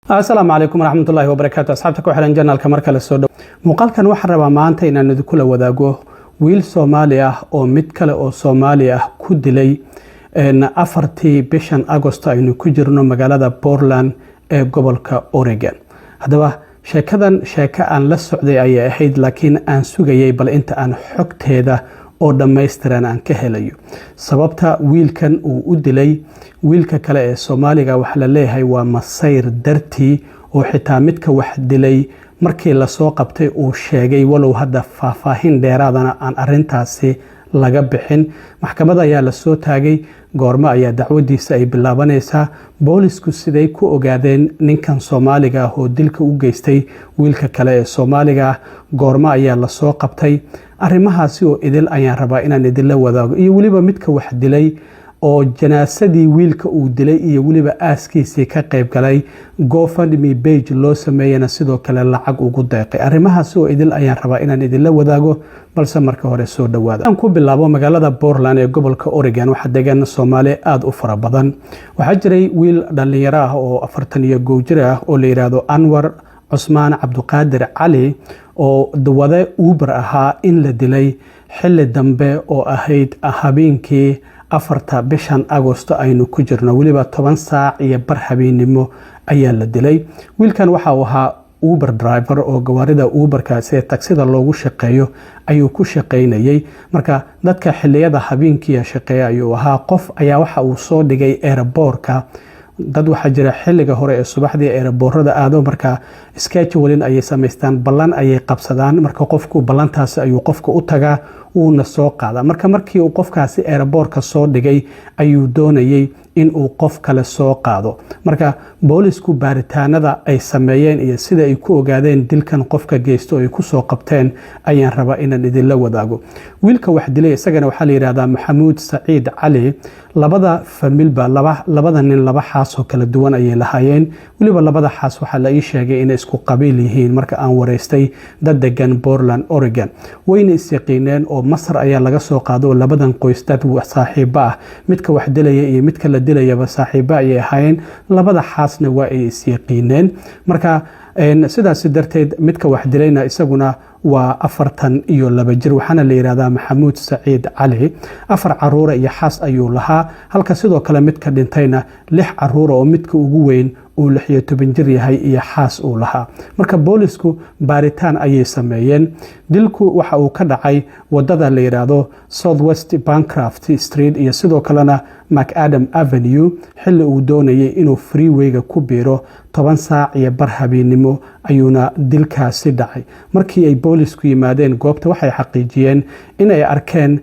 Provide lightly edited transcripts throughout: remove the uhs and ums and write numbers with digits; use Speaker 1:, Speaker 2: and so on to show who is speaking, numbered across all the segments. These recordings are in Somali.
Speaker 1: Asalaamu calaykum waraxmatullaahi wabarakaatu. Asxaabta ku xiran channelka, mar kale soo dhow. Muuqaalkan waxaan rabaa maanta inaan idinkula wadaago wiil Soomaali ah oo mid kale oo Soomaali ah ku dilay 4-tii bishan Agosto aynu ku jirno magaalada Portland ee gobolka Oregon. Haddaba, sheekadan sheeko aan la socday ayay ahayd, laakiin aan sugayay bal inta aan xogteeda oo dhammaystiran aan ka helayo sababta wiilkan uu u dilay wiilka kale ee Soomaaliga. Waxaa la leeyahay waa masayr dartii, oo xitaa midka wax dilay markii lasoo qabtay uu sheegay, walow hadda faahfaahin dheeraadana aan arintaasi laga bixin. Maxkamad ayaa lasoo taagay. Goormo ayaa dacwadiisa ay bilaabanaysaa? Boolisku siday ku ogaadeen ninkan Soomaaliga ah oo dilka u geystay wiilka kale ee Soomaaliga ah? Goormo ayaa lasoo qabtay? Arrimahaasi oo idil ayaan rabaa inaan idinla wadaago, iyo weliba midka wax dilay oo janaasadii wiilka uu dilay iyo weliba aaskiisii ka qayb galay, GoFundMe page loo sameeyana sidoo kale lacag ugu deeqay. Arrimahaasi oo idil ayaan rabaa inaan idinla wadaago, balse marka hore soo dhawaada. Aan ku bilaabo magaalada Portland ee gobolka Oregon. Waxaa degan Soomaali aada u fara badan. Waxaa jiray wiil dhallinyaro ah oo 41 jir ah oo la yidhaahdo Anwar Cusmaan Cabduqaadir Cali, oo wade Uber ahaa, in la dilay xilli dambe oo ahayd habeenkii 4-ta bishan Agosto aynu ku jirno. Weliba 10:15 habeennimo ayaa la dilay. Wiilkan waxa uu ahaa Uber driver, oo gawaarida Uberka sida tagsida loogu shaqeeyo ayuu ku shaqaynayay. Marka dadka xiliyada habeenkiia shaqeeya ayuu ahaa. Qof ayaa waxa uu soo dhigay airportka. Dad waxaa jira xiliga hore ee subaxdii airportada aado. Marka scheduling ayay samaystaan, ballan ayay qabsadaan. Marka qofku ballantaasi ayuu qofka u tagaa, wuuna soo qaadaa. Marka markii uu qofkaasi airportka soo dhigay ayuu doonayay in uu qof kale soo qaado. Marka boolisku baaritaanada ay sameeyeen iyo sida ay ku ogaadeen dilkan qofka geysto ay kusoo qabteen ayaan rabaa inaan idinla wadaago. Wiilka wax dilay isagana waxaa la yidhahdaa Maxamuud Saciid Cali. Labada familba, labada nin, laba xaas oo kala duwan ayay lahaayeen. Weliba labada xaas waxaa la ii sheegay inay isku qabiil yihiin marka aan wareystay dad degan Portland, Oregon. Wayna isyaqiineen oo Masar ayaa laga soo qaado, oo labadan qoys dad saaxiibo ah, midka wax dilaya iyo midka la dilayaba saaxiibo ayay ahaayeen. Labada xaasna waa ay isyaqiineen. Marka sidaas darteed midka wax dilayna isaguna waa 42 jir, waxaana la yidhahdaa Maxamuud Saciid Cali. Afar caruura iyo xaas ayuu lahaa, halka sidoo kale midka dhintayna lix caruura, oo midka ugu weyn uu 16 jir yahay, iyo xaas uu lahaa. Marka boolisku baaritaan ayay sameeyeen. Dilku waxa uu ka dhacay wadada la yidhaahdo South West Bancroft Street iyo sidoo kalena Macadam Avenue, xilli uu doonayay inuu freewayga ku biiro. 10:15 habeennimo ayuuna dilkaasi dhacay. Markii ay boolisku yimaadeen goobta, waxay xaqiijiyeen inay arkeen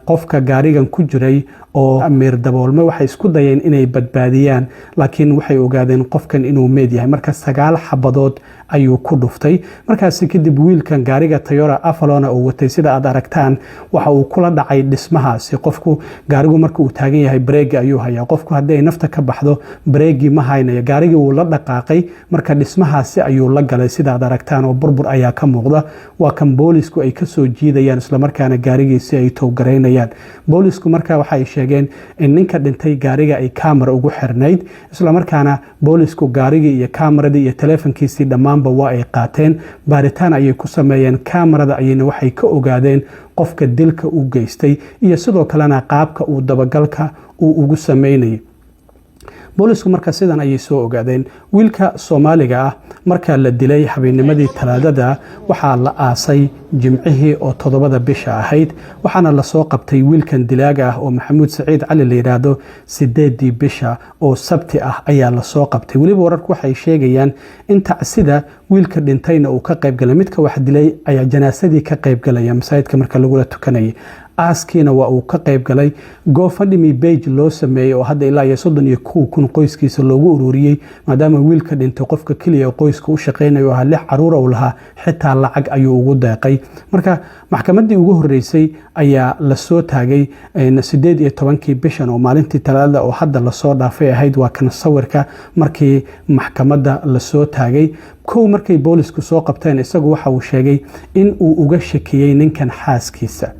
Speaker 1: qofka gaarigan ku jiray oo miir daboolme. Waxay isku dayeen inay badbaadiyaan, laakiin waxay ogaadeen qofkan inuu meed yahay. Marka sagaal xabadood ayuu ku dhuftay. Markaasi kadib wiilkan gaariga Toyota Avalon uu watay, sida aad aragtaan, waxa uu kula dhacay dhismahaasi. Qofku gaarigu marka uu taagan yahay bareegi ayuu hayaa. Qofku haddii ay nafta ka baxdo, bareegii ma haynayo, gaarigii wuu la dhaqaaqay. Marka dhismahaasi ayuu la galay, sida aad aragtaan, oo burbur ayaa ka muuqda. Waa kan boolisku ay kasoo jiidayaan, islamarkaana gaarigiisi ay tow garaynayaan boolisku. Marka waxay sheegeen in ninka dhintay gaariga ay kamara ugu xirnayd, islamarkaana boolisku gaarigii iyo kamaradii iyo taleefonkiisii dhammaanba waa ay qaateen, baaritaan ayay ku sameeyeen. Kamarada ayayna waxay ka ogaadeen qofka dilka u geystay iyo sidoo kalena qaabka uu dabagalka uu ugu sameynayay boolisku. Marka sidan ayay soo ogaadeen. Wiilka Soomaaliga ah marka la dilay habeennimadii Talaadada, waxaa la aasay Jimcihii oo 7-da bisha ahayd. Waxaana lasoo qabtay wiilkan dilaaga ah oo Maxamuud Saciid Cali la yidhaahdo 8-dii bisha oo Sabti ah ayaa lasoo qabtay. Weliba wararku waxay sheegayaan in tacsida wiilka dhintayna uu ka qaybgalay. Midka wax dilay ayaa janaasadii ka qaybgalaya masaajidka marka lagula tukanayay, aaskiina waa uu ka qayb galay. GoFundMe page loo sameeyey oo hadda ilaa iyo 31,000 qoyskiisa loogu ururiyey, maadaama wiilka dhintay qofka keliya qoyska u shaqeynayo ahaa, lix caruura uu lahaa, xitaa lacag ayuu ugu deeqay. Marka maxkamaddii ugu horeysay ayaa lasoo taagay 18-kii bishan, oo maalintii Talaadada oo hadda lasoo dhaafay ahayd. Waa kan sawirka markii maxkamadda lasoo taagay. Kow, markay boolisku soo qabteen, isagu waxa uu sheegay in uu uga shakiyey ninkan xaaskiisa.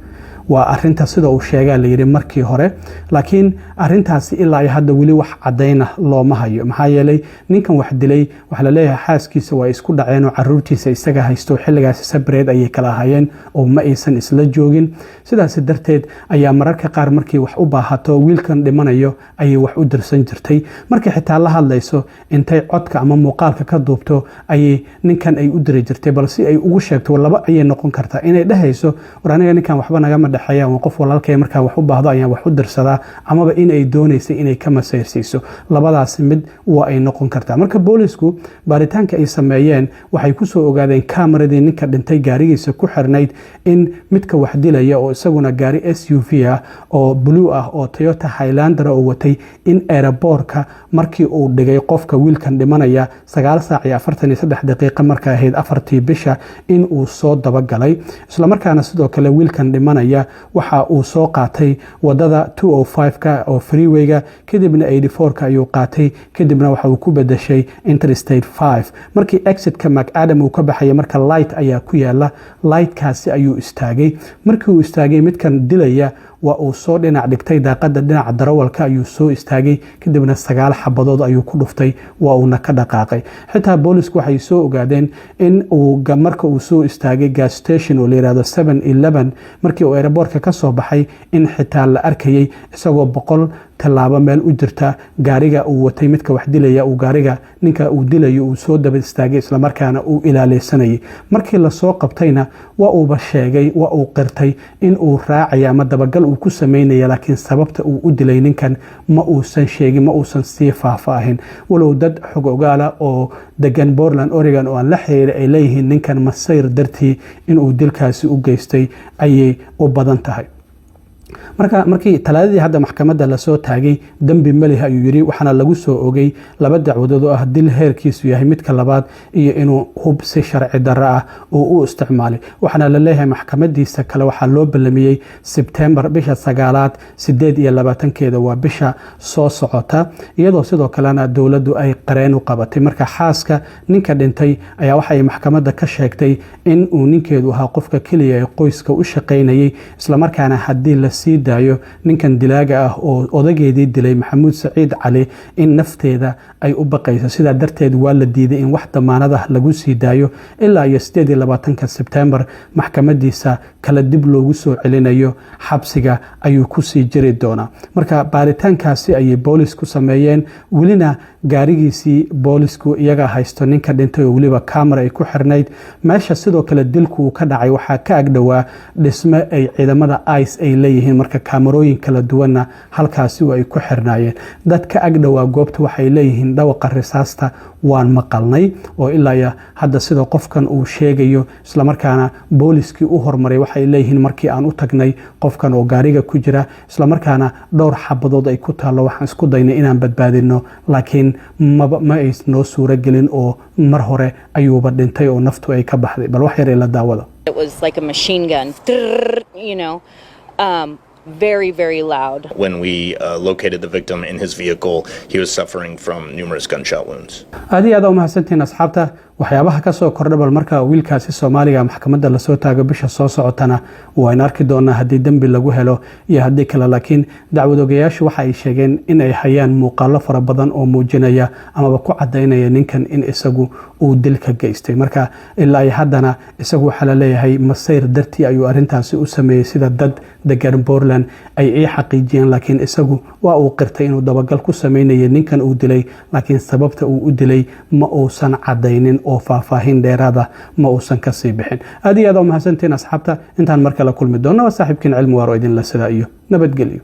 Speaker 1: Waa arinta sida uu sheegaa la yidhi markii hore, laakiin arintaasi ilaa iyo hadda weli wax cadayna looma hayo. Maxaa yeelay, ninkan wax dilay waxaa laleeyahay xaaskiisa waa isku dhaceen oo caruurtiisa isaga haysto. Xilligaasi separate ayay kala ahaayeen oo ma aysan isla joogin. Sidaas darteed ayaa mararka qaar markii wax u baahato wiilkan dhimanayo ayay wax u dirsan jirtay. Markay xitaa la hadlayso, intay codka ama muuqaalka ka duubto ayay ninkan ay u diri jirtay, bal si ay ugu sheegto. Laba ayay noqon kartaa: inay dhehayso, "War, aniga ninkan waxba nagama dhexeeya, waa qof walaalkay, markaa wax u baahdo ayaan wax u dirsadaa," amaba inay doonaysay inay ka masayrsiiso. Labadaas mid waa ay noqon kartaa. Marka boolisku baaritaanka ay sameeyeen waxay kusoo ogaadeen kaamaradii ninka dhintay gaarigiisa ku xirnayd in midka wax dilaya, oo isaguna gaari SUV ah oo blue ah oo Toyota Highlander oo watay, in airportka markii uu dhigay qofka wiilkan dhimanaya 9 saac iyo 43 daqiiqo marka ahayd 4-tii bisha in uu soo dabagalay. Islamarkaana sidoo kale wiilkan dhimanaya waxa uu soo qaatay wadada 205-ka oo freewayga, kadibna 84-ka ayuu qaatay, kadibna waxa uu ku bedeshay Interstate 5. Markii exitka Macadam uu ka baxaya, marka light ayaa ku yaala, lightkaasi ayuu istaagay. Markii uu istaagay, midkan dilaya waa uu soo dhinac dhigtay daaqada, dhinaca darawalka ayuu soo istaagay, kadibna 9 xabadood ayuu ku dhuftay, waa uuna ka dhaqaaqay. Xitaa boolisku waxay soo ogaadeen in uu marka uu soo istaagay gas station oo la yiraahdo 7-Eleven, markii uu airportka ka soo baxay, in xitaa la arkayay isagoo 100 tallaabo meel u jirta gaariga uu watay midka wax dilaya, uu gaariga ninka uu dilayo uu soo daba istaagay, islamarkaana uu ilaaleysanayay. Markii lasoo qabtayna waa uuba sheegay, waa uu qirtay in uu raacaya ama dabagal uu ku sameynaya, laakiin sababta uu u dilay ninkan ma uusan sheegin, ma uusan sii faahfaahin. Walow dad xog ogaala oo degan Portland, Oregon oo aan la xiriiray ay leeyihiin ninkan masayr dartii inuu dilkaasi u geystay ayay u badan tahay. Marka markii Talaadadii hadda maxkamadda lasoo taagay, dembi malih ayuu yidhi, waxaana lagu soo ogay laba dacwadood oo ah dil heerkiisu yahay midka labaad iyo inuu hub si sharci darro ah uu u isticmaalay. Waxaana la leeyahay maxkamadiisa kale waxaa loo ballamiyey Sebtembar, bisha sagaalaad 28-keeda, waa bisha soo socota, iyadoo sidoo kalena dowladdu ay qareen u qabatay. Marka xaaska ninka dhintay ayaa waxay maxkamadda ka sheegtay in uu ninkeedu ahaa qofka keliya ee qoyska u shaqaynayay, islamarkaana haddii la sii daayo ninkan dilaaga ah oo odageedii dilay, Maxamuud Saciid Cali, in nafteeda ay u baqayso. Sidaa darteed waa la diiday in wax damaanad ah lagu sii daayo ilaa iyo 28-ka Sebtembar maxkamadiisa kale dib loogu soo celinayo. Xabsiga ayuu kusii jiri doonaa. Marka baaritaankaasi ayay boolisku sameeyeen. Welina gaarigiisii boolisku iyaga haysto ninka dhintay, oo weliba camera ay ku xirnayd. Meesha sidoo kale dilku uu ka dhacay waxaa ka agdhowaa dhisme ay ciidamada ICE ay leeyihiin. Marka kaamarooyin kala duwanna halkaasi ay ku xirnaayeen. Dad ka agdhowaa goobta waxay leeyihiin dhawaqa risaasta waan maqalnay, oo ilaa iyo hadda sida qofkan uu sheegayo, islamarkaana booliskii u hormaray waxay leeyihiin markii aan u tagnay qofkan oo gaariga ku jira, islamarkaana dhowr xabadood ay ku taallo, waxaan isku daynay inaan badbaadino, laakiin maba ma ay noo suuro gelin oo mar hore ayuuba dhintay oo naftu ay ka baxday. Bal wax yar ila daawada.
Speaker 2: It was like a machine gun, very, very loud.
Speaker 3: When we located the victim in his vehicle, he was suffering from numerous gunshot wounds.
Speaker 1: Aad iyo aad u mahadsantihiin, asxaabta. Waxyaabaha ka soo kordha bal marka wiilkaasi Soomaaliga maxkamadda lasoo taago bisha soo socotana waynu arki doonaa haddii dembi lagu helo iyo haddii kale. Laakiin dacwad ogayaashu waxa ay sheegeen in ay hayaan muuqaalo fara badan oo muujinaya amaba ku cadaynaya ninkan in isagu uu dilka geystay. Marka ilaa iyo haddana isagu waxaa la leeyahay masayr dartii ayuu arrintaasi u sameeyey, sida dad degan Portland ay ii xaqiijiyeen. Laakiin isagu waa uu qirtay inuu dabagal ku sameynayay ninkan uu dilay, laakiin sababta uu u dilay ma uusan cadaynin oo faahfaahin dheeraada ma uusan kasii bixin. Aad iyo aad u mahadsantihiin, asxaabta. Intaan mar kale kulmi doonno, waa saaxiibkiin Cilmi Waaro idinla sidaa iyo nabadgelyo.